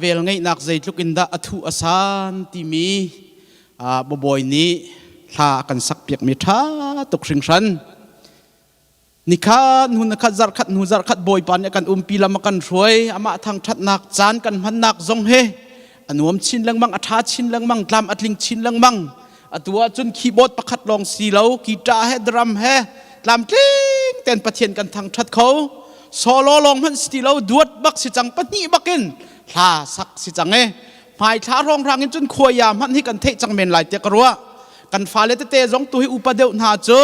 Velngeihnak zeitluk in dah a thuh a san timi babawi nih hla a kan sakpiakmi ṭha tuk hringhran. Nikhat hnu nikhat zarhkhat hnu zarhkhat Bawipa nih a kan umpi lam a kan hruai amah thangṭhatnak caan kan hmannak zong he a nuam chin lengmang a ṭha chin lengmang tlam a tling chin lengmang atu ahcun keyboard pakhat lawng si lo guitar he drum he tlamtling ten Pathian kan thangṭhat kho solo lawng hmanh si ti lo duat bak si cang pahnih bakin hla sak si cang e hmaithla hrawnghrang in cun khuaya hmanh hi kan theih cang men lai tiah ka ruah kan fale tete zong tu hi upa deuh hna cu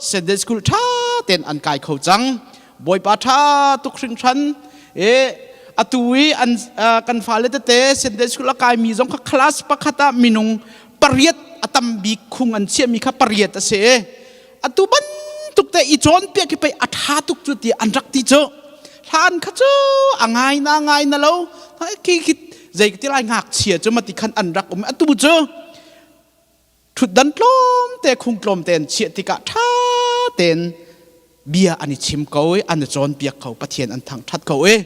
Sunday school ṭha ten an kai kho cang bawipa ṭha tuk hringhran e atu i an kan fale tete Sunday school a kaimi zong kha class pakhat ah minung pariat a tam bik khung an chiahmi kha pariat a si e atu bantuk te i cawnpiak hi pei a ṭha tuk cu ti an rak ti cu hlan kha cu a ngai na ngai na lo khi khi zei ti lai ngakchia cu mati khan an rak um atu cu ṭhutdan tlawm te khung tlawm te an chiah tikah ṭha tein bia an i chim ko i an i cawnpiak ko Pathian an thangṭhat ko i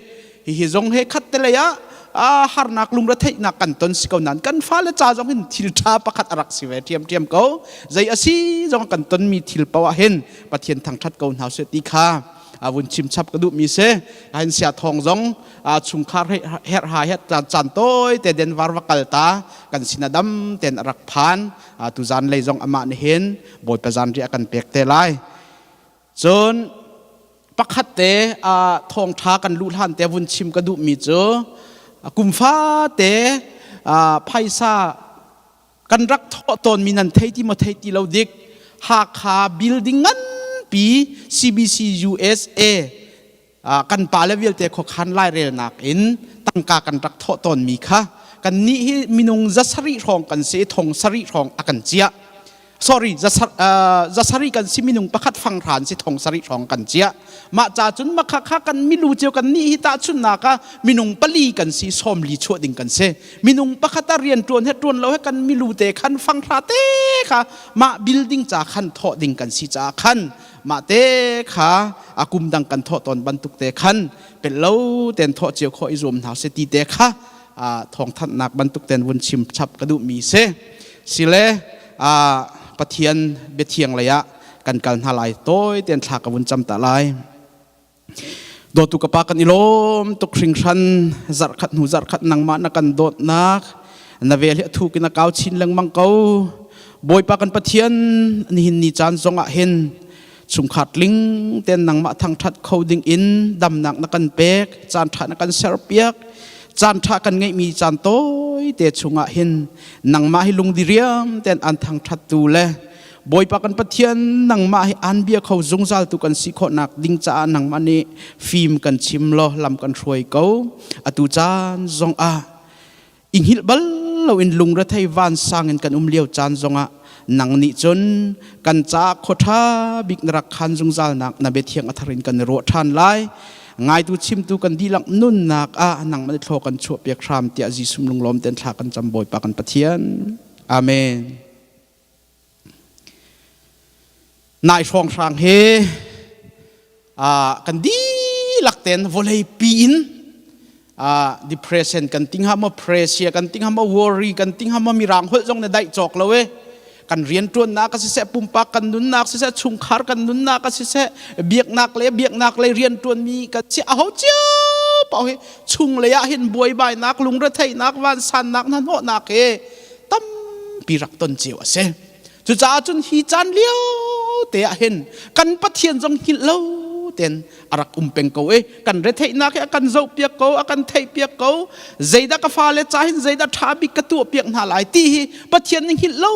hihi zong he khat te lei ah harnak lungretheihnak kan ton si ko nain kan fale ca zong hin thil ṭha pakhat a rak si ve ṭhiamṭhiam ko zei a si zong kan tonmi thil paoh ah hin Pathian thangṭhat ko hna seh ti kha vun chim chap ka duhmi si hin sia thawng zong chungkhar herhhai he caan tawi te Denver va kal ta kan sin a dam ten a rak phan tu zan lei zong amah nih hin Bawipa zan riah kan pek te lai Cun pakhat te thawngṭha kan luh hlan te vun chim ka duhmi cu kum fate phaisa kan rak thawh tawnmi nan thei ti maw thei ti lo dik Hakha building nganpi CBC USA kan pale vialte khuakhan lairelnak in tangka kan rak thawh tawnmi kha kannih hi minung 700 hrawng kan si thong sarih hrawng a kan ciah sorry 700 kan si minung pakhat fang hran si thong sarih hrawng kan ciah mah ca cun makha kha kan milu cio kan nih hi tahchunnak ah minung pali kan si 40 chuah ding kan si minung pakhat a rian tuan he tuan lo he kan milu te khan fang hra te kha mah building ca khan thawh ding kan si ca khan mah te kha a kum dang kan thawh tawn bantuk te khan pel lo ten thawh cio khawh i zuam hna se ti te kha thawngthanhnak bantuk ten vun chim chap ka duh mi si sile Pathian biathiang lei ah kan kal hna lai toi ten thla ka vun cam ta lai dawtu ka pa kan i lawm tuk hringhran zarhkhat hnu zarhkhat nangmah na kan dawtnak na vel hi a thuk in a kau chin lengmang ko Bawipa kan Pathian nihin ni caan zong ah hin chungkhar tling ten nangmah thangthat kho ding in damnak na kan pek caan tha na kan serpiak caan tha kan ngeihmi caan tawi te chungah hin nangmah hi lungdiriam ten an thangthat tu le Bawipa kan Pathian nangmah hi an bia kho zungzal tu kan si khawhnak ding caah nangmah nih fim kan chim law lam kan hruai ko atu caan zong ah i hngilh bal loin lungrethei vansang in kan um lio caan zongah nang nih cun kan caah khuaṭha bik na rak khan zungzalnak na biathiang a thar in kan i ruah ṭhan lai ngaitu chimtu kan dihlak nunnak ah nangmah nih thlaw kan chuahpiak hram tiah Jesuh lunglawm ten thla kan cam Bawipa kan Pathian amen Nai hrawnghrang he kan dihlak ten vawlei pi in depression kan ting ha maw pressure kan ting ha maw worry kan ting ha maw mirang holh zong na daih cawk lo e kan rianṭuannak a siseh pumpak kan nunnak siseh chungkhar kan nunnak a siseh biaknak le biaknak lei rianṭuanmi kan si aho cio paoh hi chung lei ah hin buaibainak lungretheihnak vansannak hnahnawhnak he tampi rak ton cio a si cucaah cun hi caan lio te ah hin kan Pathian zong hngilh lo ten a rak um peng ko i kan retheihnak hi a kan zohpiak ko a kan theihpiak ko zeidah ka fale ca hin zeidah ṭha bik ka tuahpiak hna lai ti hi Pathian nih hngilh lo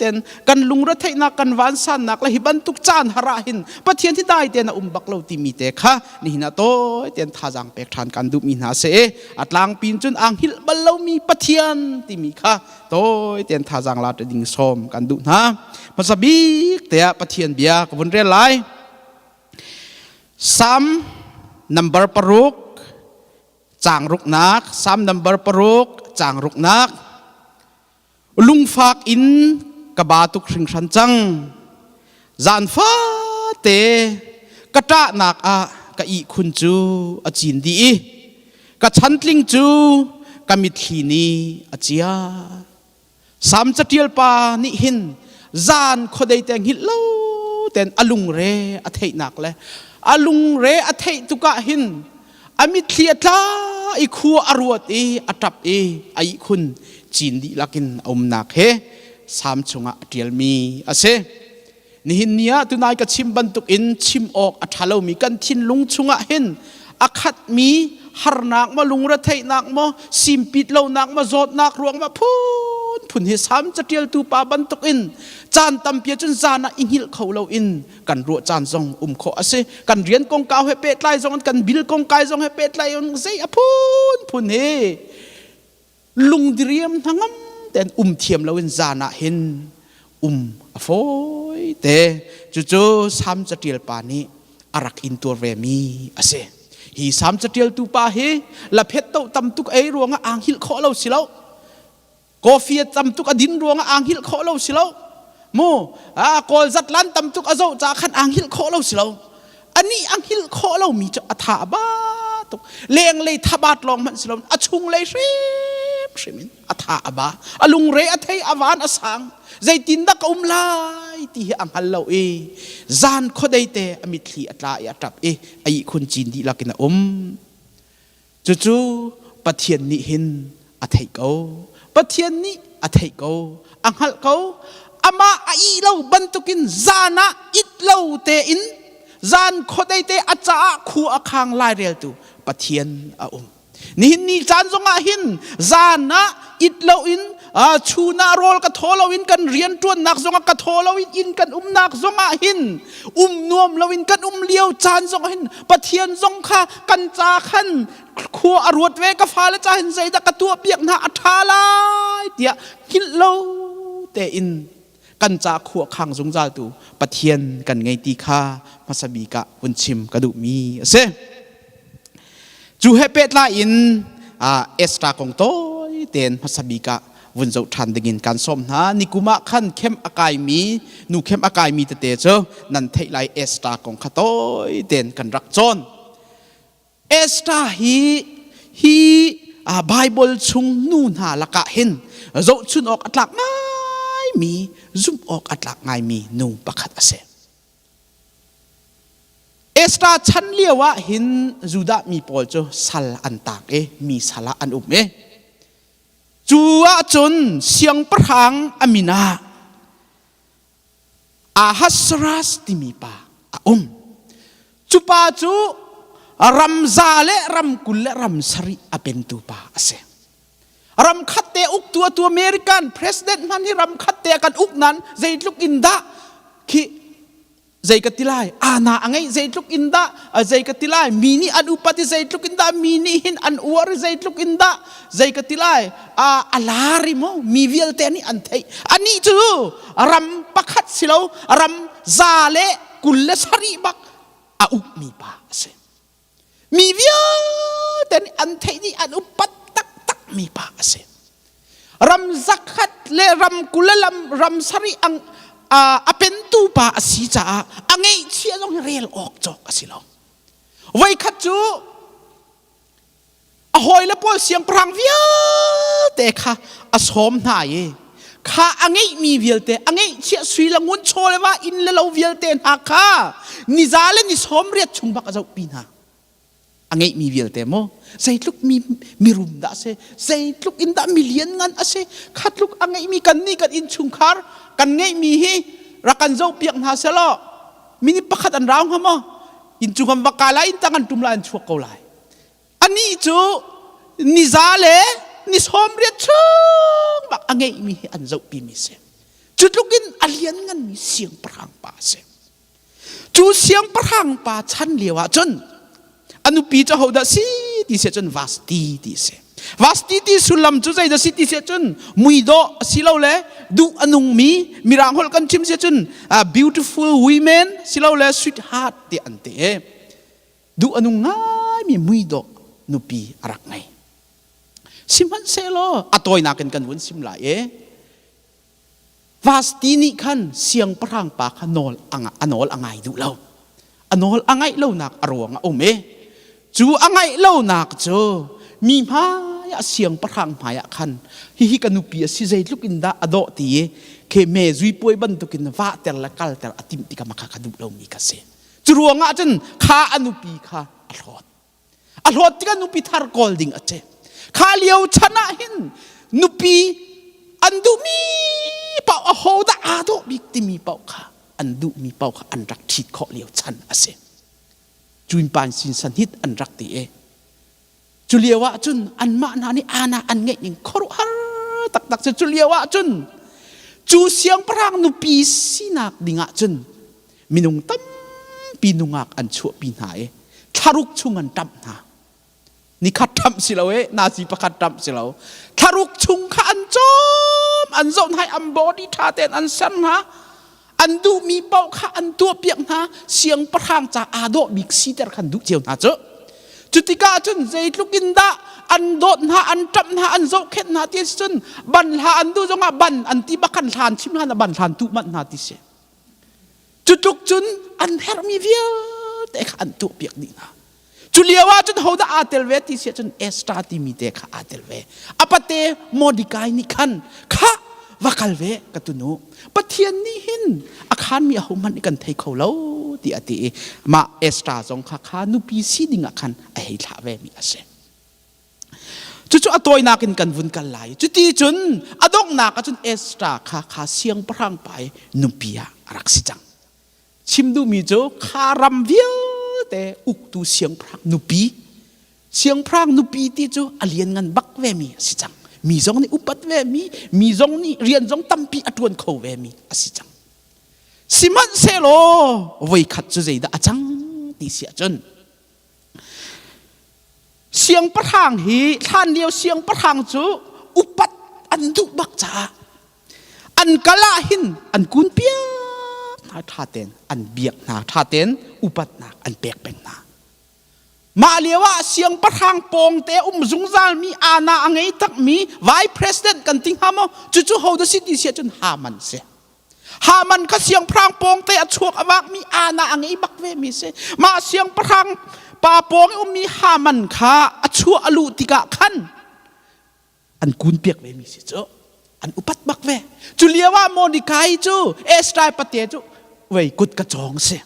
ten kan lungretheihnak kan vansannak le hi bantuk caan har ah hin Pathian hi dai ten a um bak lo timi te kha nihin ah tawi ten thazaang pek ṭhan kan duhmi hna si i a tlangpi in cun aa hngilh bal lomi Pathian timi kha tawi ten thazaang la ding sawm kan duh hna hmasa bik te ah Pathian bia ka vun rel lai Psalm number 6 caang ruknak Psalm number 6 caang ruknak lungfak in ka ba tuk hringhran cang zan fate ka ṭahnak ah ka ihkhun cu a cin dih i ka chantling cu Ka mitthli nih a cia. Sam catial pa nih hin zan khuadei te hngilh lo ten a lungre a theihnak le a lungre a theih tukah hin a mitthli a tla i khua a ruat i a ṭap i a ihkhun cin dihlak in a umnak he Sam chungah a ṭialmi a si. Nihin ni ah tunai ka chim bantuk in chim awk a ṭha lomi kan thinlung chungah hin a khatmi harnak maw lungretheihnak maw simpit lonak maw zawtnak ruang maw phunphun hi Sam caṭialtu pa bantuk in caan tampi ahcun zan ah i hngilh kho loin kan ruah caan zong um khawh a si. Kan rian kongkau he pehtlai zong in kan bil kongkai zong he pehtlai in zei a phunphun hi lungdiriam hnangam tein um thiam loin zan ah hin um a fawi te. Cucu Sam caṭial pa nih a rak intuar ve mi a si. Hi Sam caṭialtu pa hi laphet to tam tuk ei ruangah aa hngilh khawh lo si lo. Coffee tam tuk a din ruangah aa hngilh khawh lo si lo. Mu a kawl zatlan tam tuk a zoh caah khan aa hngilh khawh lo si lo. Anih a hngilh khawh lomi cu a tha a ba tuk. Lenglei thabat lawng hmanh si lo a chunglei hrimhrim in a tha a ba. A lungre a thei a van a sang. Zeitindah ka um lai ti hi a hngal lo i zan khuadei te a mitthli a tla i a ṭap i a ihkhun cin dihlak in a um. Cucu Pathian nih hin a theih ko. Pathian nih a theih ko. A hngalh ko. Amah a ih lo bantukin zan ah it lo tein zan khuadei te a caah khua a khang laireltu Pathian a um. Nihin ni caan zongah hin zan ah it loin chun ah rawl ka thaw loin kan rian ṭuannak zongah ka thaw loin inn kan umnak zongah hin um nuam loin kan um lio caan zongah hin Pathian zong kha kan ca khan khua a ruat ve ka fale ca hin zeidah ka tuah piak hna a ṭha lai tiah hngilh lo tein kan ca khua khang zungzaltu Pathian kan ngei ti kha hmasa bik ah vun chim ka duhmi a si. Cu he pehtlai in Esther kong tawi tein hmasa bik ah vun zoh ṭhan dingin kan sawm hna. Nikum ah khan khem a kaimi nu khem a kaimi tete cu nan theih lai Esther kong kha tawi tein kan rak cawn. Esther hi hi Bible chung nu hna lakah hin zohchun awk a tlak ngaimi zumh awk a tlak ngaimi nu pakhat a si. Esther chan lio ah hin Judah mi pawl cu sal an taak i mi sal ah an um i cu ahcun siangpahrang a min ah Ahasuerus timi pa a um. Cu pa cu ramza le ram 20 le ram sarih a pentu pa a si. Ram khat te uktu atu American president hman hi ram khat te a kan uk nan zeitluk in dah khi zei ka ti lai ana a ngeih zeitluk in dah zei ka ti lai mi nih an upat i zeitluk in dah mi nih hin an uar i zeitluk in dah zei ka ti lai a lar i maw mi vialte nih an theih anih cu ram pakhat si lo ram 127 bak a ukmi pa a si mi vialte nih an theih dih an upat taktak mi pa a si ram zakhat le ram 20 le lam ram sarih ang a pentu pa a si caah a ngeihchiah zong hi rel awk cawk a si lo voikhat cu a hawile pawl siangpahrang vialte kha a sawm hna i kha a ngeihmi vialte a ngeihchiah sui le ngun chaw le va inn le lo vialte hna kha niza le ni 80 chung bak a zohpi hna a ngeihmi vialte maw zeitluk mi mirum dah a si zeitluk in dah milian ngan a si khatluk a ngeihmi kan nih kan innchungkhar kan ngeihmi hi rak kan zohpiak hna selaw minute pakhat an rau hnga maw inncung an va kai lai inn tang an ṭum lai an chuak ko lai Anih cu niza le ni 80 chung bak a ngeihmi hi an zohpimi si. Cu tluk in a liannganmi siangpahrang pa a si. Cu siangpahrang pa chan lio ah cun a nupi cu hodah si ti si cun Vasti ti si. Vasti ti sullam cu zeidah si ti si cun muidawh asilole duh a nungmi mirang holh kan chim si cun beautiful women silole sweetheart ti an ti. Duh a nung ngaimi muidawh nupi a rak ngei. Sihmanhsehlaw a tawinak in kan vun sim lai i Vasti nih khan siangpahrang pa kha nawl a nawl a ngai duh lo. A nawl a ngaih lonak a ruang a um i cu a ngaih lonak cu mi hmai. ah siangpahrang hmai ah khan hihi ka nupi a si zeitluk in dah a dawh ti i khe me zui puai bantukin vahter le kalter a timh tikah maka ka duh lomi ka si. Cu ruangah cun kha a nupi kha a hlawt. A hlawt tikah nupi thar kawl ding a si. Kha lio chan ah hin nupi an duhmi paoh a ho dah aa dawh bik timi paoh kha an duhmi paoh kha an rak ṭhit khawh lio chan a si. Cuinpan sin sanhit an rak ti i cu lio ah cun anmah hna nih ana an ngeih ning khuaruahhar taktak cu cu lio ah cun cu siangpahrang nupi sinak ding ah cun minung tampi nungak an chuahpi hna i thlaruk chung an ṭamh hna. Nikhat ṭamh si lo e, nazi pakhat ṭamh si lo. Thlaruk chung kha an cawm, an zoh hna i an body ṭha tein an ser hna. An duhmi paoh kha an tuahpiak hna. Siangpahrang ca aa dawh bik siter khan duh cio hna cu. Cutikah cun zeitluk in dah an dawt hna, an ṭamh hna, an zohkhenh hna ti si cun ban hla an duh zongah ban an ti bak khan hlan chim hlan ah ban hlan tuh manh hna ti si. Cu tluk cun an herhmi vialte kha an tuahpiak dih hna. Cu lio ah cun hodah aa tel ve ti si ahcun Esther timi te kha aa tel ve. A pate Mordecai nih khan kha va kal ve ka tunu. Pathian nih hin a khanmi ahohmanh nih kan thei kho lo ti a ti i mah Esther zong kha kha nupi si ding ah khan a hei thlah ve mi a si. Cucu a tawinak in kan vun kal lai. Cuti cun a donghnak ah cun Esther kha kha siangpahrang pa i nupi ah a rak si cang. Chim duhmi cu kha ram vialte uktu siangpahrang nupi siangpahrang nupi ti cu a lianngan bak ve mi a si cang. Mi zong nih upat ve mi, mi zong nih rian zong tampi a ṭuan kho ve mi a si cang. Sihmanhsehlaw voikhat cu zeidah a cang ti si ahcun Siangpahrang hi hlanlio siangpahrang cu upat an duh bak caah an kal ah hin an kun piak hna ṭha tein an biak hna ṭha tein upatnak an pek peng hna. Mah lio ah siangpahrang pawngte um zungzalmi ana a ngei takmi vice president kan ti hnga maw cucu ho dah si ti si ahcun Haman si. Haman kha siangpahrang pawngte a chuak a vakmi ana a ngei bak ve mi si. Mah siangpahrang pa pawng i ummi Haman kha a chuah a luh tikah khan an kun piak ve mi si cu. An upat bak ve. Cu lio ah Mordecai cu Esther pate cu vei kut ka cawng si.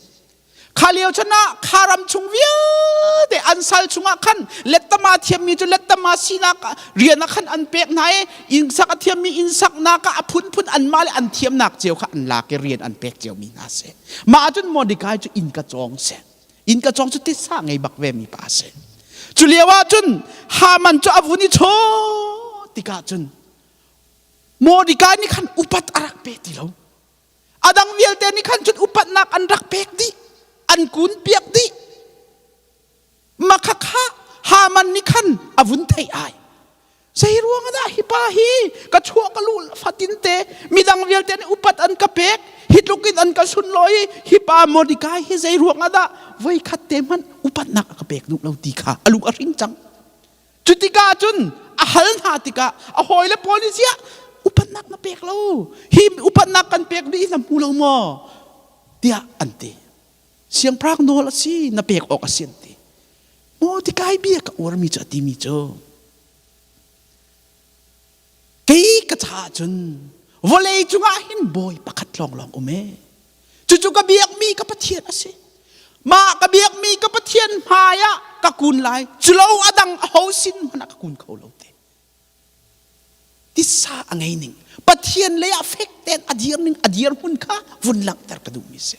Kha lio chan ah kha ram chung vialte an sal chungah khan lettama thiammi cu lettama sinak rian ah khan an pek hna i innsak a thiammi innsaknak ah a phunphun anmah le an thiamnak cio kha an lak i rian an pek ciomi hna si. Mah ahcun Mordecai cu inn ka cawng si. Inn ka cawng cu titsa ngei bak ve mi pa a si. Cu lio ah cun Haman cu a vun i chaw tikah cun Mordecai nih khan upat a rak pe ti lo. A dang vialte nih khan cun upatnak an rak pek dih, an kun piak dih. Makhakha Haman nih khan a vun theih ai. Zei ruang dah hi pa hi ka chuah ka luh fatin te midang vialte nih upat an ka pek hi tluk in an ka sunlawi hi pa Mordecai hi zei ruang dah voi khat te hmanh upatnak a ka pek duh lo ti kha a lung a hring cang. Cutikah cun a hal hna tikah a hawile pawl nih ziah upatnak na pek lo hi upatnak kan pek dih na hmu lo maw tiah an ti. Siangpahrang nawl a si na pek awk a si an ti. Mordecai bia ka uarmi cu a timi cu kei ka caah cun vawlei cungah hin bawi pakhat lawnglawng um ee. Cucu ka biakmi ka Pathian a si. Mah ka biakmi ka Pathian hmai ah ka kun lai. Culo a dang a ho sin hmanh ah ka kun kho lo te. Tisa a ngei ning. Pathian lei ah fek tein a dir ning a dir hmun kha vun langhter ka duhmi si.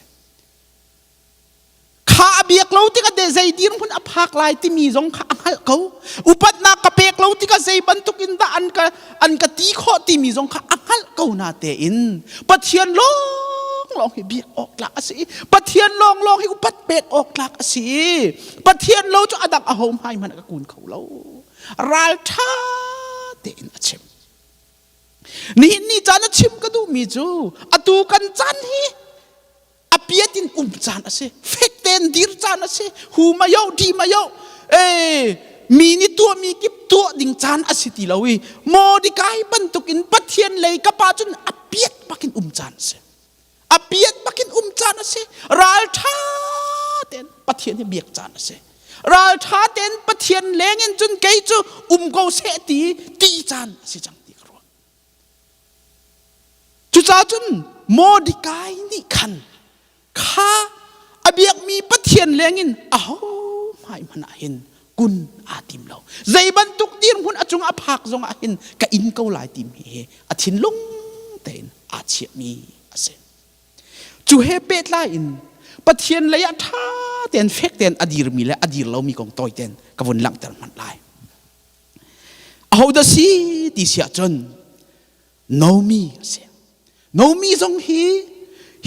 Kha a biak lo tikah de zei dirhmun a phak lai timi zong kha a hngalh ko. Upatnak ka pek lo tikah zei bantuk in dah an ka an ka ti khawh timi zong kha a hngalh ko na tein Pathian lawnglawng hi biak awk tlak a si i Pathian lawnglawng hi upat pek awk tlak a si i Pathian lo cu a dang aho hmai hmanh a ka kun kho lo. Ralṭha tein a chim. Nihin ni caan a chim ka duhmi cu atu kan caan hi a piat in um caan a si fek tein dir caan a si hu ma yo di ma yo e mi nih tuahmi kip tuah ding caan a si ti lo i Mordecai bantukin Pathian lei ka pa cun a piat bakin um caan a si a piat bakin um caan a si ral ṭha tein Pathian hi biak caan a si. Ralṭha tein Pathian leng in cun kei cu um ko seh ti ti caan a si cang ti ka ruah. Cucaah cun Mordecai nih khan kha a biakmi Pathian lengin aho hmai hmanh ah hin kun aa tim lo. Zei bantuk dirhmun a cung a phak zongah hin ka in ko lai timi hi a thinlung tein aa chiahmi a si. Cu he pehtlai in Pathian lei ah ṭha tein fek tein a dirmi le a dir lomi kong tawi tein ka vun langhter hmanh lai. Ahodah si ti si ahcun Nomi a si. Nomi zong hi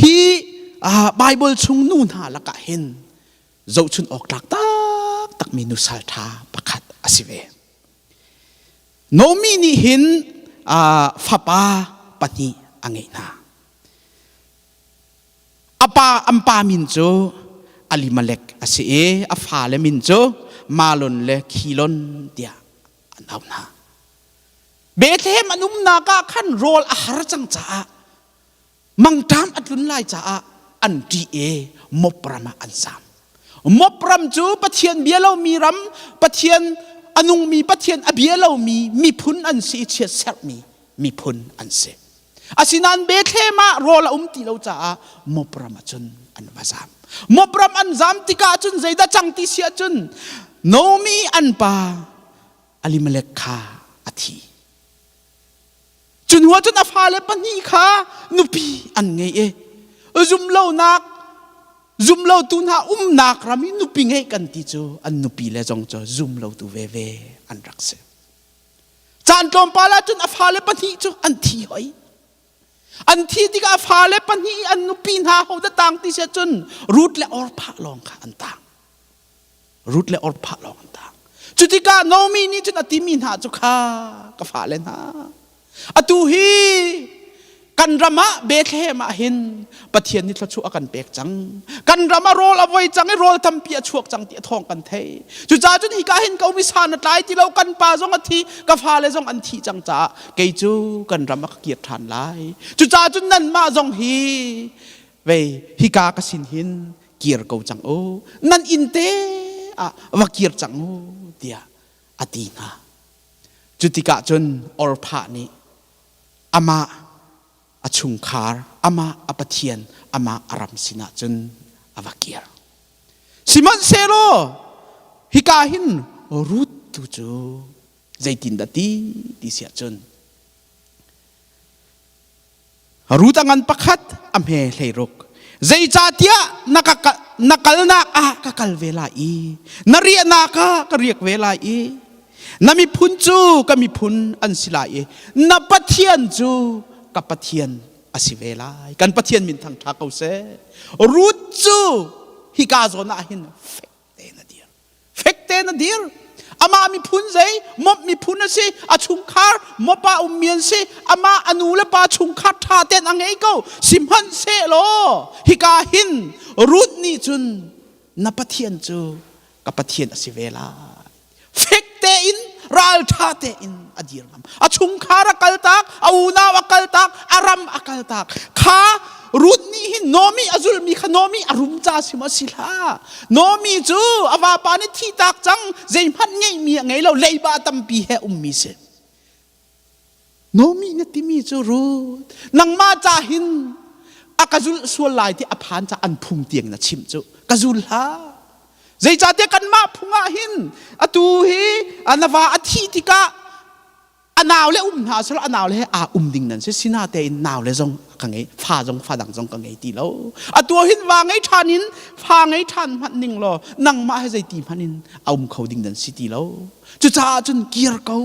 hi Bible chung nu hna lakah hin zohchun awk tlak taktakmi nusal ṭha pakhat a si ve. Nomi nih hin fapa pahnih a ngeih hna. A pa an pa min cu Elimelek a si i a fale min cu Malon le Khilon tiah an auh hna. Bethlehem an umnak ah khan rawl a har cang caah mangṭam a tlun lai caah an ṭih i Moab ram ah an zaam. Moab ram cu Pathian bia lomi ram, Pathian a nungmi Pathian a bia lomi miphun an si i chiatserhmi miphun an si. Asinain Bethlehem ah rawl a um ti lo caah Moab ram ah cun an va zaam. Moab ram an zaam tikah cun zeidah cang ti si ahcun Naomi an pa Elimelek kha a thi. Cu hnu ah cun a fale pahnih kha nupi an ngei i zumlonak zumlotu hna umnak ram i nupi ngeih kan ti cu an nupi le zong cu zumlotu veve an rak si. Caan tlawmpal ah cun a fale pahnih cu an thi hoi. An thi tikah a fale pahnih an nupi hna ho dah tang ti si cun Ruth le Orpah lawng kha an tang. Ruth le Orpah lawng an tang. Cu tikah Naomi nih cun a timi hna cu kha ka fale hna atu hi kan ram ah Bethlehem ah hin Pathian nih thluachuah a kan pek cang. Kan ram ah rawl a voi cang i rawl tampi a chuak cang ti a thawng kan thei. Cucaah cun hika hin ka um i san a tlai ti lo kan pa zong a thi ka fale zong an thih cang caah kei cu kan ram ah ka kir ṭhan lai. Cucaah cun nanmah zong hi vei hika ka sin hin kir ko cang u nan inn te ah va kir cang u tiah a ti hna. Cu tikah cun Orpah nih amah a chungkhar, amah a Pathian, amah a ram sinah cun a va kir. Sihmanhsehlaw hika hin Ruth tu cu zeitindah ti ti si ahcun Ruth a ngan pakhat a hme hleiruk. Zeicahtiah na, ka, na kalnak ah ka kal ve lai i na riahnak ah ka riak ve lai i na miphun cu ka miphun an si lai i na Pathian cu ka Pathian a si ve lai. Kan Pathian min thangṭha ko seh. Ruth cu hika zawn ah hin fek tein a dir. Fek tein a dir. Amah miphun zei mop miphun a si, a chungkhar mopa ummi an si, amah a nu le pa chungkhar ṭha tein a ngei ko. Sihmanhsehlaw hika hin Ruth nih cun na Pathian cu ka Pathian a si ve lai. Fek tein ralṭha tein a dir ngam. A chungkhar a kaltak, a unau a kaltak, a ram a kaltak. Kha Ruth nih hin Naomi a zulmi kha Naomi a rum ca si maw si hlah. Naomi cu a vapa nih thihtak cang, zeihmanh ngeihmi a ngei lo, leiba tampi he ummi si. Naomi na timi cu Ruth, nangmah ca hin a ka zulh sual lai ti a phan ca an phung tiang na chimh cu ka zul hlah. Zeicahtiah kanmah phung ah hin atu hi na va a thih tikah a nau le um hna selaw a nau le he aa um ding nan si sinatein nau le zong ka ngei fa zong fa dang zong ka ngei ti lo atu hin va ngei ṭhan in fa ngei ṭhan hmanh ning law nangmah he zeiti hmanh in a um kho ding nan si ti lo cucaah cun kir ko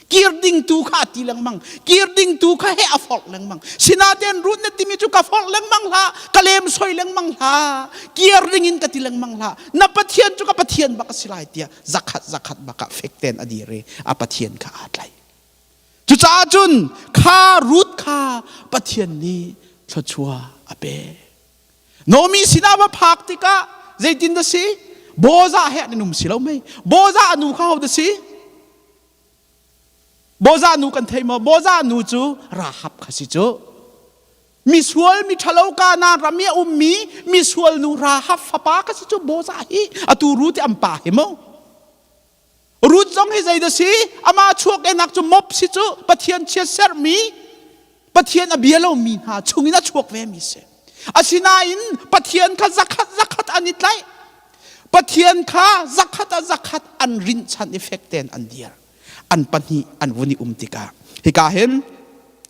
Kir ding tu kha a ti lengmang. Kir ding tu kha he a forh lengmang. Sinaten Ruth na timi cu ka forh lengmang hlah, ka lem soi lengmang hlah, kir ding in ka ti lengmang hlah. Na Pathian cu ka Pathian bak a si lai tiah zakhat zakhat bak ah fek ten a dir i a Pathian kha aa tlaih. Cucaah cun kha Ruth kha Pathian nih thluachuah a pek. Naomi sinah va phak tikah zeitin dah si? Boza he an um si lo mei. Boza a nu kha ho dah si? Boza nu kan thei maw? Boza nu cu Rahab kha si cu. Misual mi ṭhalo Kanaan ram i a ummi misual nu Rahab fapa ka si cu Boaz hi atu Ruth i an pa hi mu. Ruth zong hi zeidah si? Amah chuak enak cu mop si cu Pathian chiatserhmi Pathian a bia lomi hna chungin a chuak ve mi si. Asinain Pathian kha zakhat zakhat an i tlaih. Pathian kha zakhat a zakhat an rinhchan i fek tein an dir. An pahnih an vun i um tikah hika hin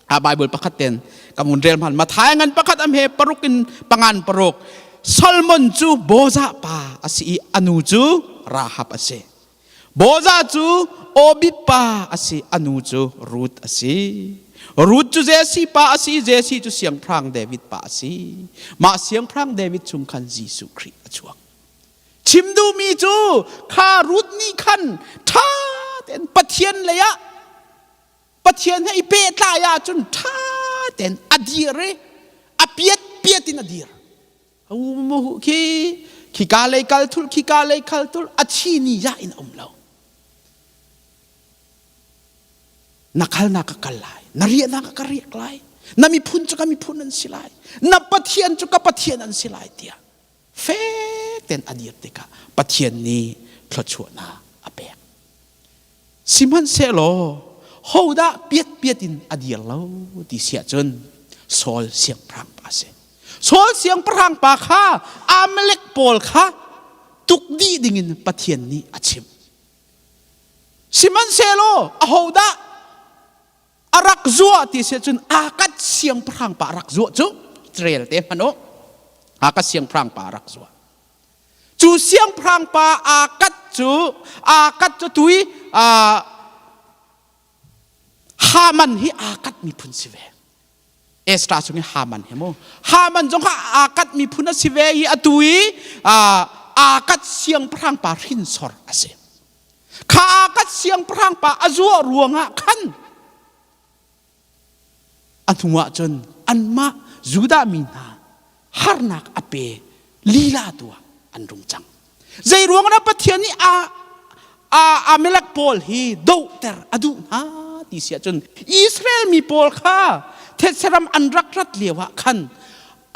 a Bible pakhat ten ka mun rel hman Mathai ngan pakhat am he paruk in pangan paruk Solomon cu Bozah pa a si i anu cu Rahab a si. Bozah cu Obid pa a si, anu cu Ruth a si. Ruth cu Jesse pa a si, Jesse cu siangpahrang David pa a si. Mah siangpahrang David chung khan Jesuh Khrih a chuak. Chim duhmi cu kha Ruth nih khan ṭha tein Pathian lei ah Pathian he i pehtlai ahcun ṭha tein a dir i a piat piat in a dir. Khi khika lei kal thul khika lei kal thul a thi ni ya in um lo. Na kal na ka kal lai, na riah na ka riak lai, na miphun cu ka miphun an si lai, na Pathian cu ka Pathian an si lai tiah fek tein a dir tikah Pathian nih thluachuahnak a pek. Sihmanhsehlaw hodah piatpiat in a dir lo ti si ahcun Saul siangpahrang pa a si. Saul siangpahrang pa kha Amalek pawl kha tuk dih dingin Pathian nih a chimh. Sihmanhsehlaw ahodah a rak zuah ti si ahcun Akat siangpahrang pa a rak zuah cu rel te hmanh u. Akat siangpahrang pa a rak zuah. Cu siangpahrang pa Akat cu Akat cu tui Haman hi Akat miphun si ve. Ezra chung i Haman hi mu. Haman zong kha Akat miphun a si ve i atu i Akat siangpahrang pa hrinsor a si. Kha Akat siangpahrang pa a zuah ruangah khan A hnuah cun anmah Judah mi hna harnak a pe lila tu ah an rung cang. Zei ruangah Pathian nih a a Amalek pawl hi dohter a duh hna ti si ahcun Israel mi pawl kha thetseram an rak rat lio ah khan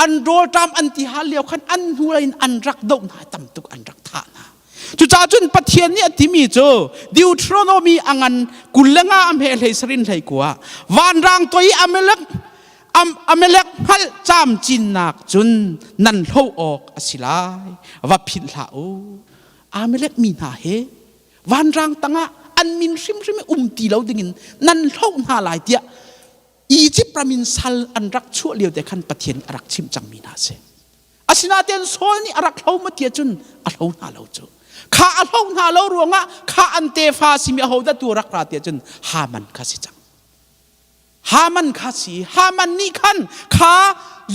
an rawlṭam an ti hal lio khan an hnulei in an rak doh hna tam tuk an rak thah hna. Cucaah cun Pathian nih a timi cu Deuteronomy a ngan 25 a hme hlei sarin hlei kua vanrang toi Amalek Amalek hngalh camcinnak cun nan hlo awk a si lai va philh hlah u Amalek mi hna he vanrang tangah an min hrimhrim um ti lo dingin nan hloh hna lai tiah Egypt ram in sal an rak chuah lio te khan Pathian a rak chimh cangmi hna a si. Asinain Saul nih a rak hlo ma ti ahcun a hlo hna lo cu. Kha a hlo hna lo ruangah kha an tefa simi ahodah tu rak ra ti ahcun Haman kha si cang. Haman kha si. Haman nih khan kha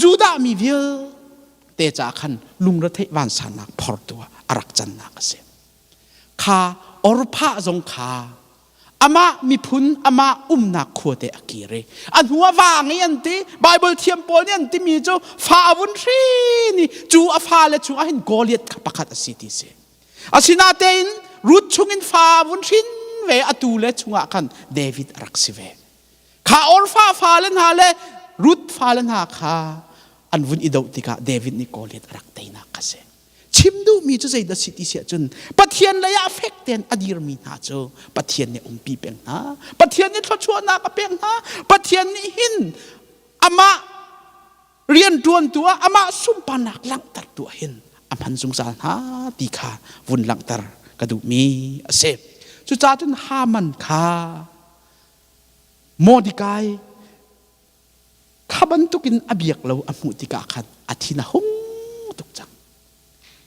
Judah mi vialte caah khan lungretheih vansannak phortu ah a rak cannak a si. Kha Orphah zong kha amah miphun amah umnak khuate a kir i a hnu a vang i an ti Bible thiam pawl nih an timi cu fa a vun hrin i cu a fale chungah hin Goliath kha pakhat a si ti si asinatein Ruth chungin fa a vun hrin ve atu le chungah khan David a rak si ve kha Orfa fale hna le Ruth fale hna kha an vun i doh tikah David nih Goliath a rak teinak kha si Chim duhmi cu zeidah si ti si ahcun Pathian lei ah fek tein a dirmi hna cu Pathian nih umpi peng hna. Pathian nih thluachuahnak a pek hna. Pathian nih hin amah rianṭuantu ah amah sunparnak langhtertu ah hin a hman zungzal hna ti kha vun langhter ka duhmi a si. Cucaah cun Haman kha Mordecai Kha bantukin a biak lo a hmuh tikah khan a thin a hung tuk cang.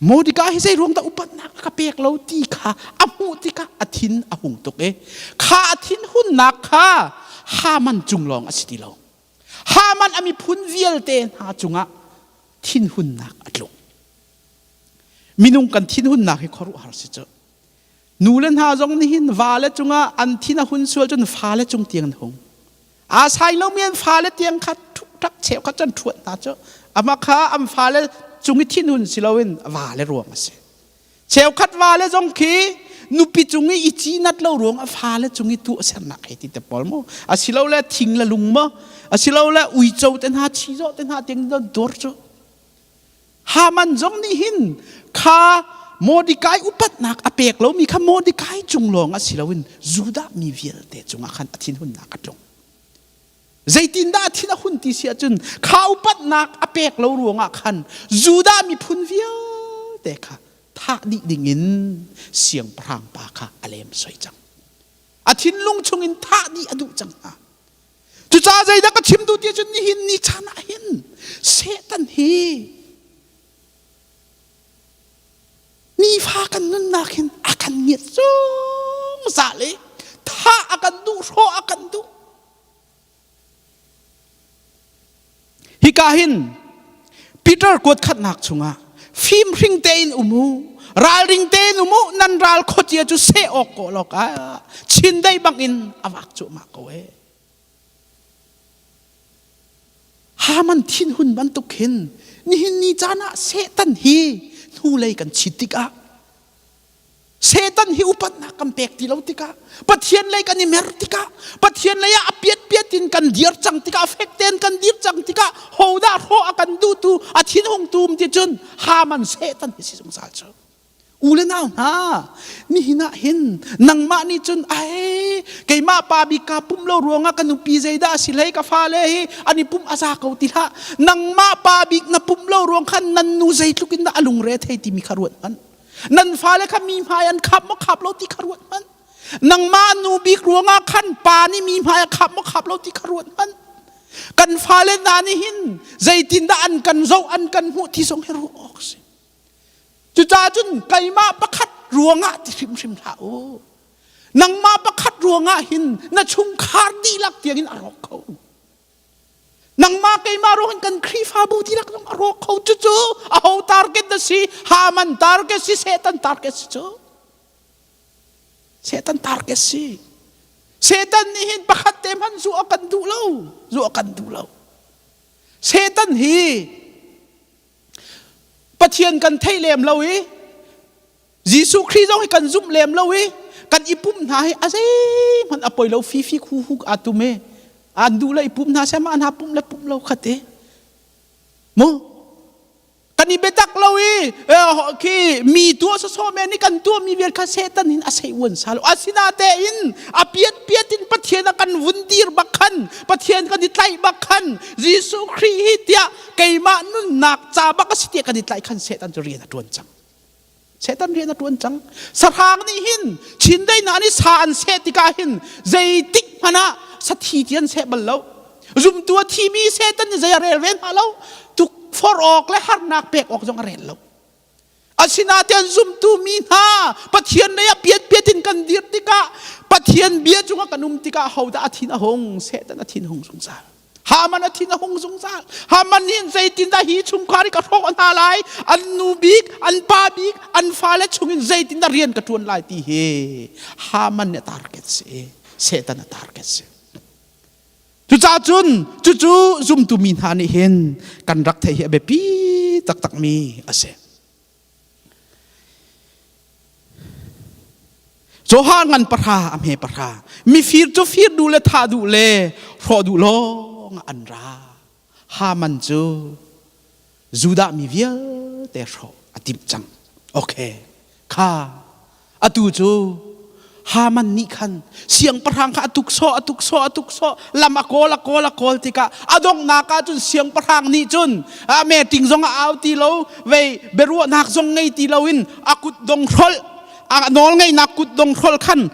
Mordecai hi zei ruang dah upatnak a ka pek lo ti kha a hmuh tikah a thin a hung tuk i kha a thinhunnak kha Haman cung lawng a si ti lo. Haman a miphun vialte hna cungah thinhunnak a tlung. Minung kan thinhunnak hi khuaruahhar si cu. Nu le hna zong nih hin vale cungah an thin a hun sual cun fale cung tiang an hung. Aa sai lomi an fale tiang kha ṭak cheukhat cun ṭhuat hna cu amah kha an fale cung i thinhun si loin vale ruang a si. Cheukhat vale zong khi nupi cung i i cinat lo ruang a fale cung i tuahsernak hei ti te pawl mu asilole thing le lung maw asilole uico te hna chizawh te hna tiang don tuar cu Haman zong nih hin kha Mordecai upatnak a pek lomi kha Mordecai cung lawng a si loin Judah mi vialte cungah khan a thinhunnak a tlung. Zeitindah a thin a hun ti si ahcun kha upatnak a pek lo ruangah khan Judah miphun vialte kha thah dih dingin siangpahrang pa kha a lemsoi cang. A thinlung chungin thah dih a duh cang hna. Cucaah zeidah ka chim duh ti ahcun nihin ni chan ah hin Satan hi nifa kan nunnak hin a kan ngiat zungzal i thah a kan duh, hrawh a kan duh. Hika hin Peter kuat khatnak chungah fimhring tein um u, ralring tein um u, nan ral khuacia cu seh awk kawl awk ah chindeih bangin a vak cuahmah ko ee. Haman thinhun bantuk hin nihin ni caan ah Satan hi hnulei kan chit tikah Satan hi upatnak kan pek ti lo tikah Pathian lei kan i mer tikah Pathian lei ah a piatpiat in kan dir cang tikah fek tein kan dir cang tikah hodah hrawh a kan duhtu a thinhungtu um ti cun Haman Satan hi si zungzal cu. U le nau hna, nihin ah hin nangmah nih cun ai keimah pa bik kaa pumh lo ruangah ka nupi zeidah a si hlei ka fale hi an i pumh a za ko ti hlah. Nangmah pa bik na pumh lo ruang khan nan nu zeitluk in dah a lungre thei timi kha ruat hmanh. Nan fale kha mi hmai an khap maw khap lo ti kha ruat hmanh. Nangmah nu bik ruangah khan pa nih mi hmai a khap maw khap lo ti kha ruat hmanh. Kan fale hna nih hin zeitindah an kan zoh an kan hmuh ti zong hi ruah awk a si. Cucaah cun keimah pakhat ruangah ti hrimhrim hlah u. Nangmah pakhat ruangah hin na chungkhar dihlak tiangin a rawk kho. Nangmah keimah ruang in kan Khrihfabu dihlak zong a rawk kho. Cucu aho target na si? Haman target si, Satan target si cu. Satan target si. Satan nih hin pakhat te hmanh zu a kan duh lo. Zu a kan duh lo. Satan hi Pathian kan theih lem lo i Jesuh Khrih zong hi kan zumh lem lo i kan i pumh hna hi a zeihmanh a poi lo fifi khu huk aa tum i an duh le i pum hna seh mah hna pumh le pumh lo khat i mu kan i biatak lo i khi mi tuah sawsawh men i kan tuah mi vial kha Satan hin a sei uan sa lo asinatein a piat piat in Pathian a kan vun dir bak khan Pathian kan i tlaih bak khan Jesuh Khrih hi tiah keimah nunnak ca bak a si tiah kan i tlaih khan Satan cu rian a ṭuan cang Satan rian a ṭuan cang. Sahrang nih hin chindeihnak nih sa an seh tikah hin zeitik hmanh ah sathi ti an seh bal lo. Zumtu a thimi Satan nih zei a rel ve hna lo. Tukforh awk le harnak pek awk zong a rel lo. Asinain zumtu mi hna Pathian lei ah piatpiat in kan dir tikah Pathian bia cungah kan um tikah hodah a thin a hung? Satan a thin hung zungzal. Haman a thin a hung zungzal. Haman nih zeitindah hi chungkhar hi ka hrawh hna lai, an nu bik, an pa bik, an fale chungin zeitindah rian ka ṭuan lai ti hi Haman nih a target si. Satan a target si. Cucaah cun cucu zumtu mi hna nih hin kan rak theih hi a biapi taktakmi a si. Johan ngan pahra a hme pahra mifir cu fir duh le thah duh le hrawh duh lawng an ra Haman cu Judah mi vialte hrawh a timh cang okay kha atu cu Haman nih khan siangpahrang kha a tuksawh a tuksawh a tuksawh lam a kawl a kawl a kawl tikah a donghnak ah cun siangpahrang nih cun a meeting zong a au ti lo vei biaruahnak zong ngei ti loin a kut dong hrolh a nawlngeihnak kut dong hrolh khan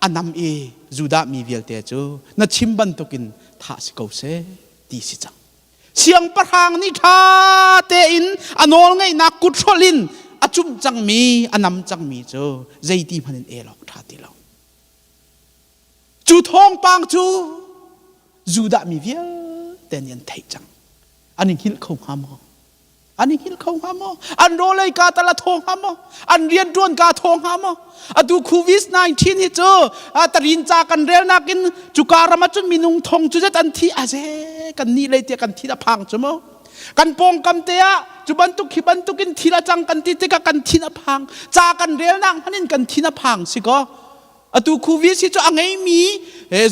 a nam i Judah mi vialte cu na chim bantukin thah si ko seh ti si cang. Siangpahrang nih ṭha tein a nawlngeihnak kut hrolh in a cumh cangmi, a nam cangmi cu zeiti hmanh in el awk ṭha ti lo. Cu thawngpang cu Judah mi vialte nih an theih cang. An i hngilh kho hnga maw? An i hngilh kho hnga maw? An rawlei ka tal a thaw hnga maw? An rianṭuan ka thaw hnga maw? Atu COVID-19 hi cu tarin ca kan relnak in cuka ram ah cun minung thong cu zet an thi aze kan nih lei tiah kan thi a phang cu maw? Kan pawngkam te ah cu bantuk khi bantukin thil a cang kan ti tikah kan thin a phang. Ca kan relnak hmanh in kan thin a phang si kaw. Atu khuvi si cu a ngeimi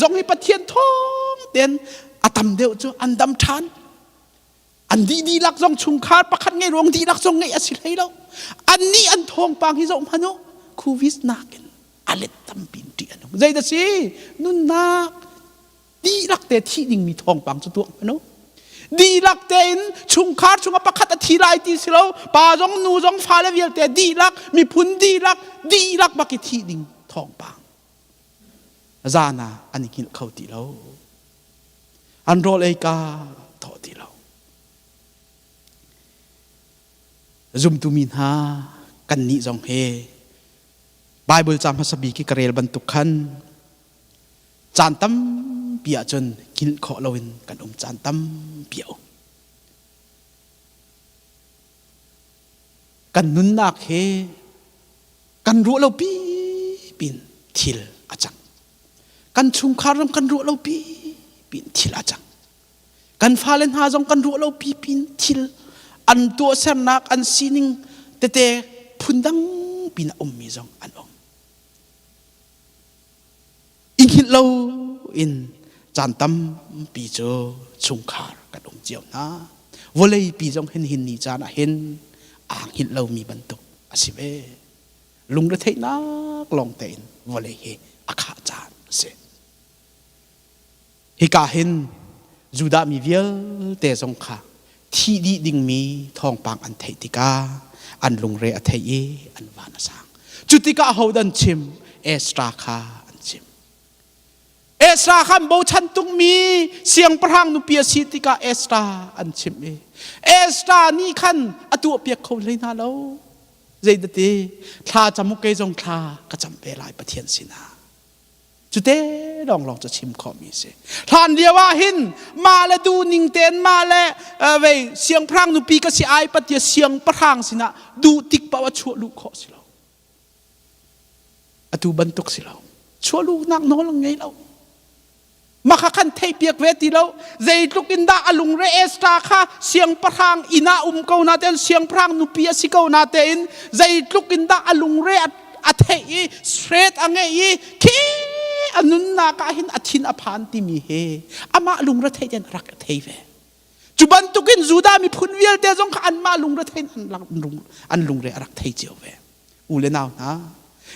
zong hi Pathian thawng tein a tam deuh cu an dam ṭhan. An dih dihlak zong chungkhar pakhat ngei ruang dihlak zong ngeih a si hlei lo. An nih an thawngpang hi zoh hmanh u. Khuvis nakin a let tampi in ṭih a nung. Zei dah si? Nunnak dihlak te thih dingmi thawngpang cu tuak hmanh u. Dihlak tein chungkhar chungah pakhat a thi lai ti si lo. Pa zong nu zong fale vialte dihlak miphun dihlak dihlak bak i thih ding thawngpang. Zan ah an i hngilh kho ti lo. An rawl ei ka thaw ti lo. Zumtu mi hna kannih zong he Bible ca hmasa bik i ka rel bantuk khan caan tampi ahcun hngilh khawh loin kan um caan tampi a um. Kan nunnak he kan ruah lo pi pin thil a cang. Kan chungkhar zong kan ruah lo pi pin thil a cang. Kan fale hna zong kan ruah lo pi pin thil an tuahsernak an sining tete phundang pin a ummi zong an um. I hngilh lo in caan tampi cu chungkhar kan um cio hna. Vawlei pi zong hin hin ni caan ah hin aa hngilh lomi bantuk a si ve. Lungretheihnak lawng tein vawlei hi a khah caan a si. Hika hin Judah mi vialte zong kha thih dih dingmi thawngpang an theih tikah an lungre a thei i an van a sang. Cu tikah ahodah an chim? Ezra kha an chim. Ezra kha an bochan tukmi siangpahrang nupi a si tikah Ezra an chimh i Ezra nih khan a tuahpiak kho hlei hna lo. Zeidati thla cam u kei zong thla ka cam ve lai Pathian sinah. Cute lawnglawng cu chim khawhmi a si. Hlan lio ah hin mah le duh ning tein mah le vei siangpahrang nupi ka si ai patia siangpahrang sinah duh tik paoh a chuah luh khawh si lo. Atu bantuk si lo. Chuah luhnak nawl an ngei lo. Makha khan theihpiak ve ti lo. Zeitluk in dah a lungre Esther kha siangpahrang inn ah um ko na tein siangpahrang nupi a si ko na tein zeitluk in dah a lungre a theih i threat a ngeih i khi a nunnak ah hin a thin a phan timi he amah lungretheih ten a rak thei ve. Cu bantukin Judah miphun vialte zong kha anmah lungretheih an lungre a rak thei cio ve. U le nau hna,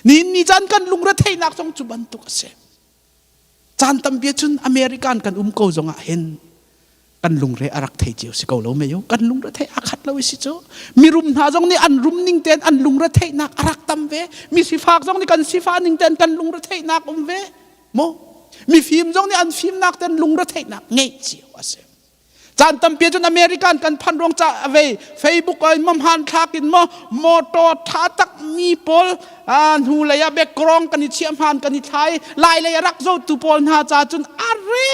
nihin ni caan kan lungretheihnak zong cu bantuk a si. Caan tampi cun American kan um ko zongah hin kan lungre a rak thei cio si ko lo mei kan lungre thei a khat lo si cu mirum hna zong nih an rum ning tein an lungre theihnak a rak tam ve mi sifak zong nih kan sifah ning tein kan lungre theihnak um ve mo mifim zong nih an fimnak tein lungre theihnak ngeih cio a si Caan tampi cun American kan phan ruang ca vei Facebook ah in mo hmanthlak in mo motor tha tak mi pawl hnu lei ah background kan i chiah hman kan i thlai lai lei a rak zotu pawl hna ca cun are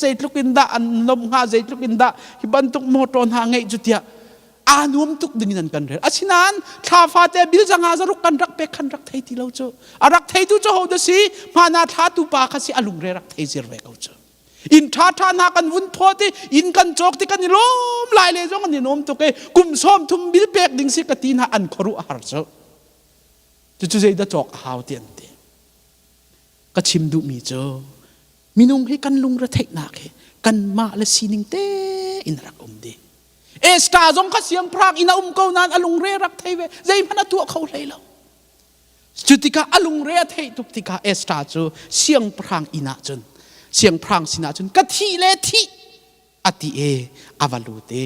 zeitluk in dah an lom hnga zeitluk in dah hi bantuk motor hna ngeih cu tiah aa nuam tuk ding in an kan rel asinain thla fate bil zanga zaruk kan rak pek khan rak thei ti lo cu a rak theitu cu ho da si hmana thla tu pa kha si a lungre rak thei zir ve ko cu inn ṭhaṭha hna kan vun phawt i inn kan cawk ti kan i lawm lai le zong an i nuam tuk i kum sawm thum bil pek ding si ka ti hna an khuaruah a har cu cucu zeidah cawk a hau ti an ti ka chim duhmi cu minung hi kan lungre theihnak hi kanmah le sining te in rak um dih Esther zong kha siangpahrang inn a um ko nain a lungre rak thei ve zeihmanh a tuah kho hlei lo Cu tikah a lungre a theih tuk tikah Esther cu siangpahrang inn ah cun siangpahrang sinah cun ka thih le thih a ti i a va lut i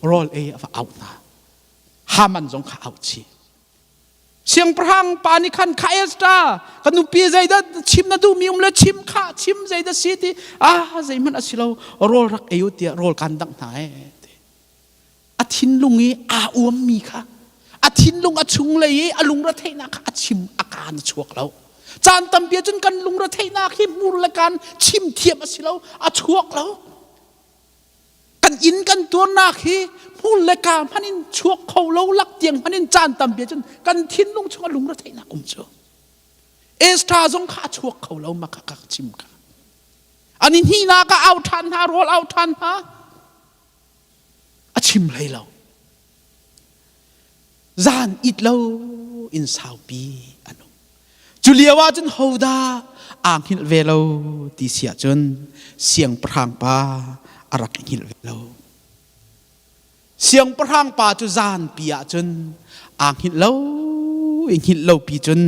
rawl ei a va auh hna. Haman zong kha auh chih. Siangpahrang pa nih khan kha Esther ka nupi zeidah chim na duhmi um le chim kha chim zeidah si ti ah zeihmanh a si lo rawl rak ei u tiah rawl kan dangh hna ee a thinlung i aa uammi kha a thinlung a chunglei i a lungretheihnak kha a chim a kaan a chuak lo caan tampi ahcun kan lungretheihnak hi hmur le kaan chim thiam a si lo a chuak lo kan inn kan tuarnak hi hmur le kaa hman in chuak kho lo lak tiang hman in caan tampi ahcun kan thinlung chung a lungretheihnak um cu Esther zong kha a chuak kho lo ma kha ka chim kha ani hnihnak ah au ṭhan hna rawl au ṭhan hna a chim. chim hlei lo. Zan it lo in saupi an um. Cu lio ah cun hodah aa hngilh ve lo ti si ahcun siangpahrang pa a rak i hngilh ve lo. Siangpahrang pa cu zanpi ah cun aa hngilh lo i hngilh lo pi cun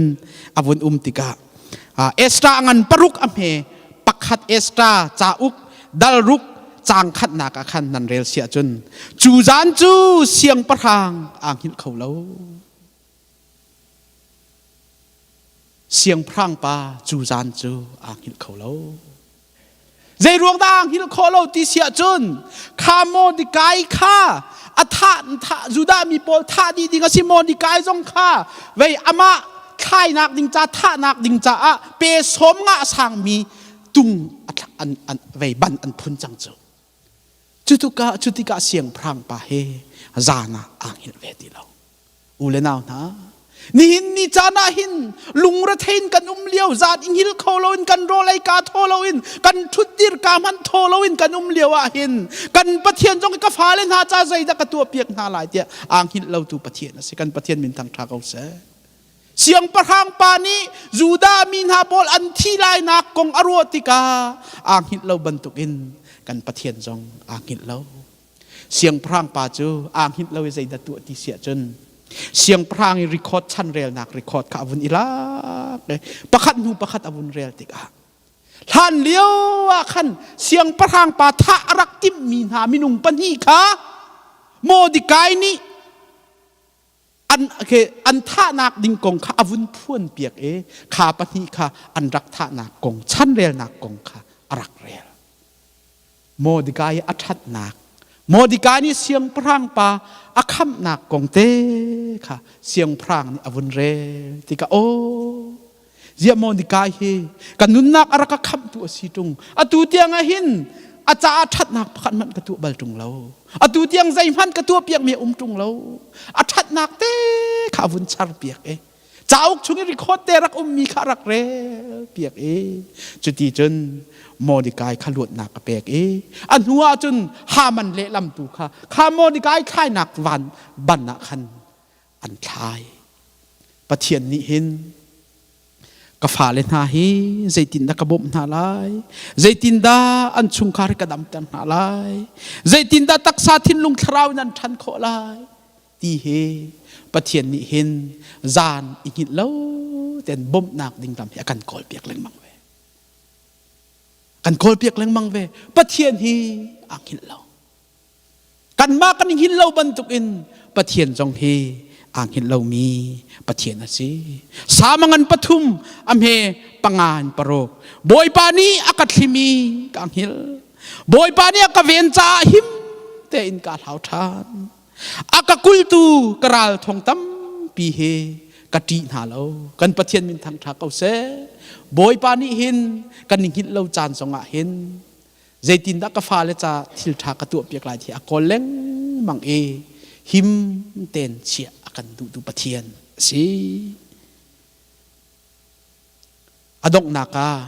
a vun um tikah Ezra ngan paruk a hme pakhat Ezra cauk dal ruk caang khatnak ah khan nan rel si ahcun cu zan cu siangpahrang aa hngilh kho lo. Siangpahrang pa cu zan cu aa hngilh kho lo. Zei ruang dah aa hngilh khawh lo ti si ahcun kha Mordecai kha a thah thah Judah mi pawl thah dih ding a si Mordecai zong kha vei amah thlainak ding ca thahnak ding caah pe sawm nga a sangmi tung an, an, vei ban an phun cang cu. Cutukah cutikah siangpahrang pa he zan ah aa hngilh ve ti lo. U le nau hna, nihin ni caan ah hin lungrethei in kan um lio zan i hngil kho loin kan rawl ei ka thaw loin kan ṭhutdir ka hmanh thaw loin kan um lio ah hin kan Pathian zong ka fale hna ca zeidah ka tuah piak hna lai tiah aa hngilh lotu Pathian a si. Kan Pathian min thang ṭha ko seh. Siangpahrang pa nih Judah mi hna pawl an thi lainak kong a ruah tikah aa hngilh lo bantukin kan Pathian zong aa hngilh lo. Siangpahrang pa cu aa hngilh lo i zeidah tuah ti si ahcun siangpahrang i record chanrelnak record kha a vun i lak i pakhat hnu pakhat a vun rel tikah hlan lio ah khan siangpahrang pa thah a rak timhmi hna minung pahnih kha Mordecai nih an an thahnak ding kong kha a vun phuan piak i kha pahnih kha an rak thahnak kong chanrelnak kong kha a rak rel. Mordecai a ṭhatnak Mordecai nih siangpahrang pa a khamhnak kong te kha siangpahrang nih a vun rel tikah aw ziah Mordecai hi ka nunnak a rak ka khamhtu a si ṭung atu tiang ah hin a caah ṭhatnak pakhat hmanh ka tuah bal ṭung lo atu tiang zeihmanh ka tuah piakmi a um ṭung lo a ṭhatnak te kha a vun char piak i Cauk chung i record te rak ummi kha rak rel piak i cuti cun Mordecai kha luatnak a pek i a hnu ah cun Haman lehlam tu kha kha Mordecai thlainak van ban ah khan an thlai. Pathian nih hin ka fale hna hi zeitindah ka bawmh hna lai zeitindah an chungkhar ka damter hna lai zeitindah taksa thinlung thlarau in an ṭhan khawh lai ti hi Pathian nih hin zan i hngilh lo ten bawmhnak ding lam hi a kan kawlpiak lengmang ve. Kan kawlpiak lengmang ve. Pathian hi aa hngilh lo. Kanmah kan i hngilh lo bantukin Pathian zong hi aa hngilh lomi Pathian a si. Samangan pathum a hme pangan paruk. Bawipa nih a ka thlim i ka hngilh. Bawipa nih a ka ven caah him tein ka hlau ṭhan. A ka kultu ka ral thong tampi he ka ṭih hna lo. Kan Pathian min thangṭha ko seh. Bawipa nih hin kan i hngilh lo caan zongah hin zeitindah ka fale ca thil ṭha ka tuahpiak lai ti a kawl lengmang i him tein chiah a kan duhtu Pathian a si. A donghnak ah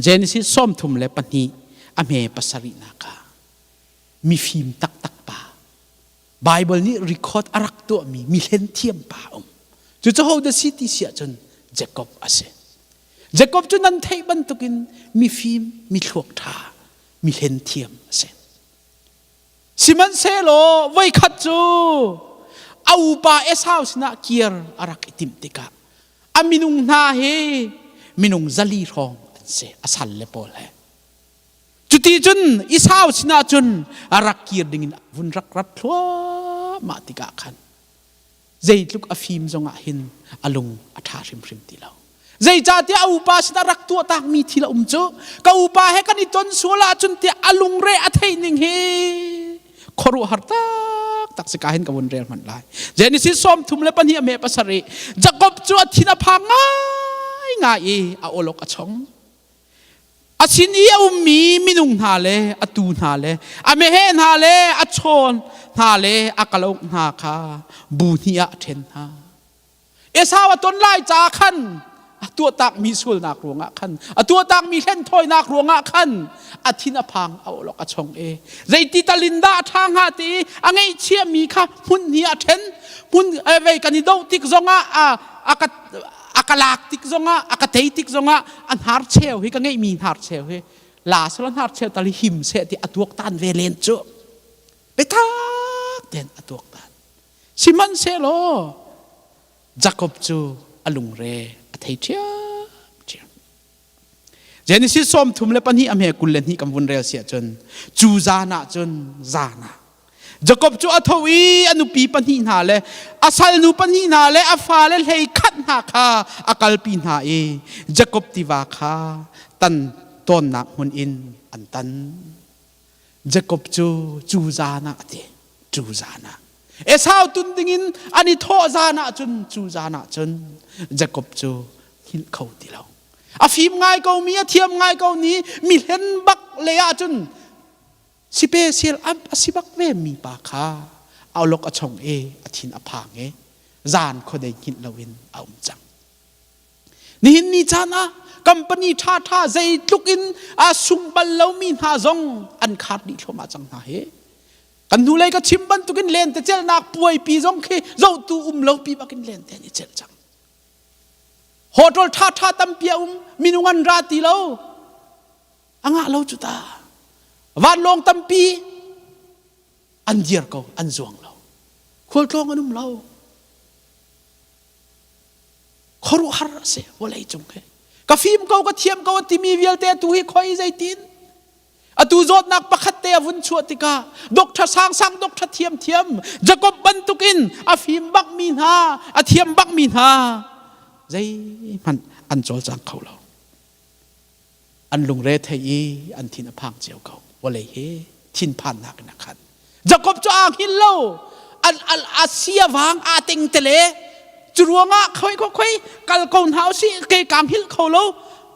Genesis 32 a hme pasarihnak ah mifim taktak pa Bible nih record a rak tuahmi mihlen thiam pa um cucu ho dah si ti si ahcun Jacob a si Jacob cu nan theih bantukin mifim mithluak ṭha mihlen thiam a si sihmanhsehlaw voikhat cu a upa Esau sinah kir a rak i timh tikah a minung hna hi minung zali hrawng an si a sal le pawl he Cuti cun Esau sinah cun a rak kir dingin vun rak rat thluahmah tikah khan zeitluk a fim zongah hin a lung a ṭha hrimhrim ti lo. Zeicahtiah a upa sinah rak tuahtakmi thil a um cu ka upa he kan i ton sual ahcun tiah a lungre a theih ning hi khuaruahhar taktak si ka hin ka vun rel hmanh lai. Genesis 32 a me pasarih Jakob cu a thin a phang ngaingai i a awlok a chong. A sin i a ummi minung hna le a tuu hna le a meheh hna le a chawn hna le a kalauk hna kha bu hnih ah a ṭhen hna. Esau a ton lai caah khan a tuahtakmi sualnak ruangah khan, a tuahtakmi hlenthawinak ruangah khan a thin a phang, a awlok a chong e. Zeiti talin dah a ṭha hnga ti i a ngeihchiahmi kha hmun hi a ṭhen. Hmun vei kan i doh tik zongah a a ka a ka lak tik zongah a ka tei tik zongah a hnar cheu hi ka ngeihmi hnar cheu hi la sala hnar cheu tal hi him seh ti a tuaktan ve len cu. Biatak tein a tuaktan. Sihmanhsehlaw Jakob cu a lungre a thei ṭhiamṭhiam. Genesis 32 a hme 22 kan vun rel si ahcun cu zan ah cun zan ah Jakob cu a tho i a nupi pahnih hna le a salnu pahnih hna le a fale hlei khat hna kha a kalpi hna i Jakob tiva kha tan tawnnak hmun in an tan. Jakob cu cu zan ah a ti cu zan ah Esau tun dingin an i thawh zan ah cun cu zan ah cun Jakob cu hngilh kho ti lo a fim ngai ko mi a thiam ngai ko ni mi hlen bak le ah cun sipesial a si bak ve mi pa kha awlok a chong e a thin a phang e zan khuadei hngilh loin a um cang Nihin ni caan ah company ṭhaṭha zeitluk in a sung bal lomi hna zong an khar dih thluahmah cang hna hi. Kan hnulei ka chim bantukin lentecelhnak puaipi zong khi zohtu um lo pi bakin lente an i celh cang. Hotel ṭhaṭha tampi a um, minung an ra ti lo. A ngah lo cu ta. Vanlawng tampi an dir ko, an zuang lo. Khualtlawng an um lo. Khuaruahhar a si vawlei cung hi. Ka fim ko, ka thiam ko a timi vialte atu hi khoi zeitin? Atu zawtnak pakhat te a vun chuah tikah doctor sangsang doctor thiam thiam Jacob bantukin a fim bakmi hna, a thiam bakmi hna zeihmanh an cawlcang kho lo. An lungre thei i an thin a phang cio ko. Vawlei hi thinphannak in a khat. Jakob cu aa hngilh lo. An al a sia vang aa teng tele. Cu ruangah khoi khoi khoi kal ko hna usih kei kaa hngilh kho lo.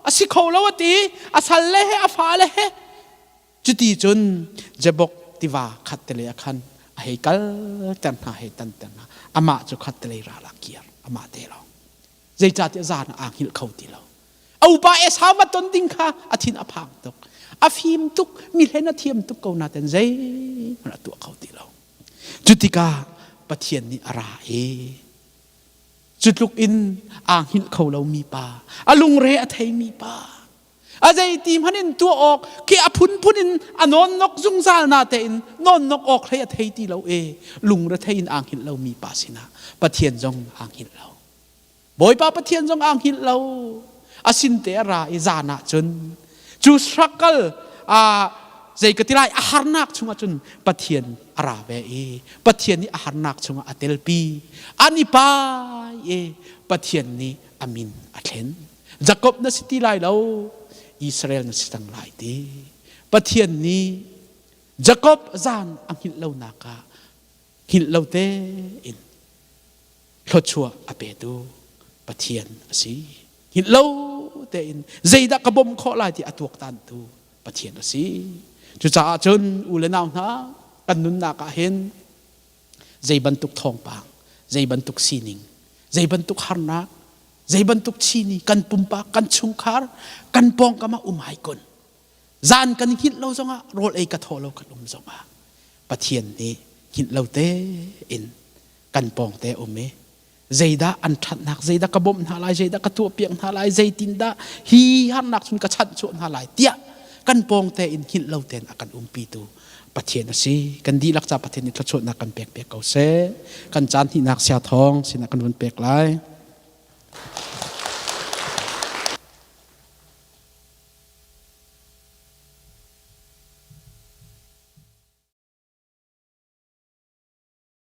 A si kho lo a ti. A sal le he a fa le he. Cuti cun Jabok tiva khat tele a khan a hei kal ter hna hei tan ter hna. Amah cu khat tele ral ah kir. Amah te lawng. Zeicahtiah zan ah aa hngilh kho ti lo. A upa Esau va ton ding kha a thin a phang tuk. A fim tuk, mi hlen a thiam tuk ko nain zeihmanh a tuah kho ti lo. Cu tikah Pathian nih a ra i cu tluk in aa hngilh kho lomi pa, a lungre a theimi pa, a zeiti hmanh in tuah awk khi a phunphun in a nawnnok zungzal na tein nawnnok awk hlei a thei ti lo i lungre thei in aa hngilh lomi pa sinah Pathian zong aa hngilh lo. Bawipa Pathian zong aa hngilh lo. A sinte a ra i zan ah cun cu struggle a zei ka ti lai a harnak chungah cun Pathian a ra ve i Pathian nih a harnak chungah a telpi. An i pai i Pathian nih a min a thlen. Jakob na si ti lai lo, Israel na si cang lai ti. Pathian nih Jakob zan a hngilh lonak ah hngilh lo tein thluachuah a petu Pathian a si. Hngilh lo tein zeidah ka bawmh khawh lai ti a tuaktantu Pathian a si. Cucaah cun u le nau hna kan nunnak ah hin zei bantuk thawngpang, zei bantuk sining, zei bantuk harnak, zei bantuk chini kan pumpak, kan chungkhar, kan pawngkam ah um hai kun. Zan kan hngilh lo zongah rawl ei ka thaw lo kan um zongah Pathian nih hngilh lo tein kan pawngte um i zeidah an ṭhatnak zeidah ka bawmh hna lai zeidah ka tuahpiak hna lai zeitindah hi harnak cun ka chanhchuah hna lai tiah kan pawngte in hngilh lo tein a kan umpitu Pathian a si kan dihlak ca Pathian nih thluachuahnak kan pek piak ko seh kan caan hnihnak sia thawng sinah kan vun pek lai.